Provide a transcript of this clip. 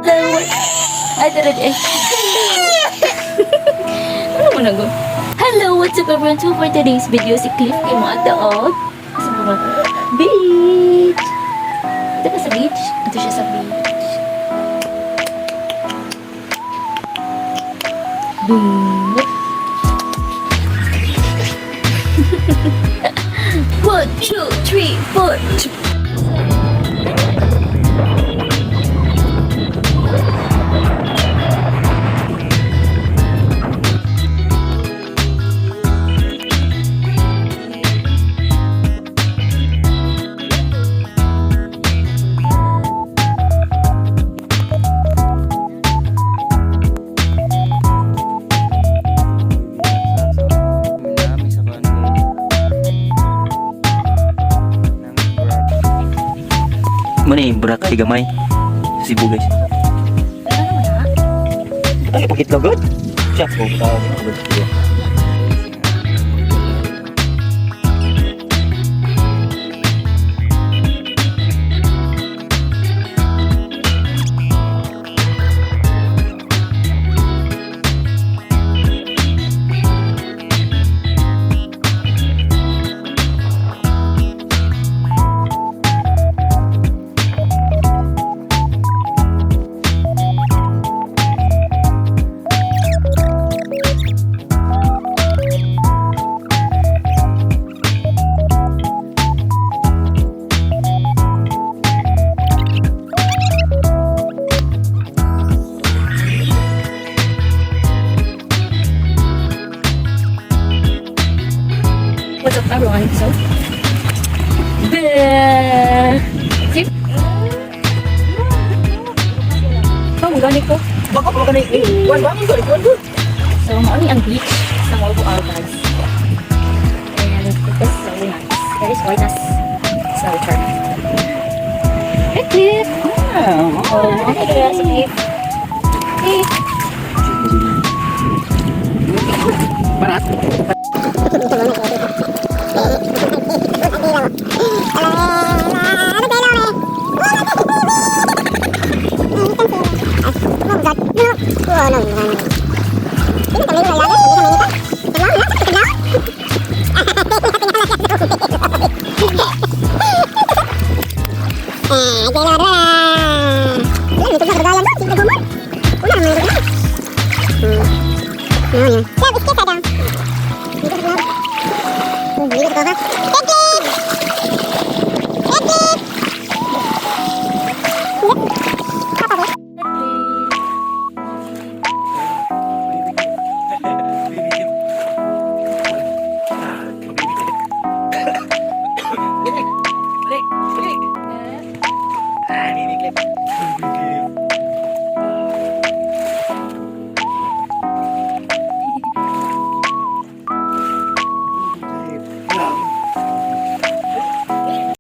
Hello! Ay, tara, eh. Ano mo na go? Hello, what's up, everyone? So for today's video, si Cliff kay mga daog. Sa mga beach. Ito ka sa beach? Ito siya sa beach. Boom. One, two, three, four. Nami sa kuan, guys. Nami Boracay. Muna yung Boracay gamay. Sa Cebu, guys. Ano naman ha? Ay, pakit logod. Siya, oh, tawag na agad. What's up, everyone? So, the see? Oh, gani ko. Bako pa kanay. Kuan ba ko? Kuan ko. So, mao ni ang beach sa Molbo Altas. And it is so nice. It is quite nice. So charming. Hey, Cliff! Oh, okay, kaya si Cliff. Cliff! Parat. Balik, balik. Ah, baby clip. Baby clip.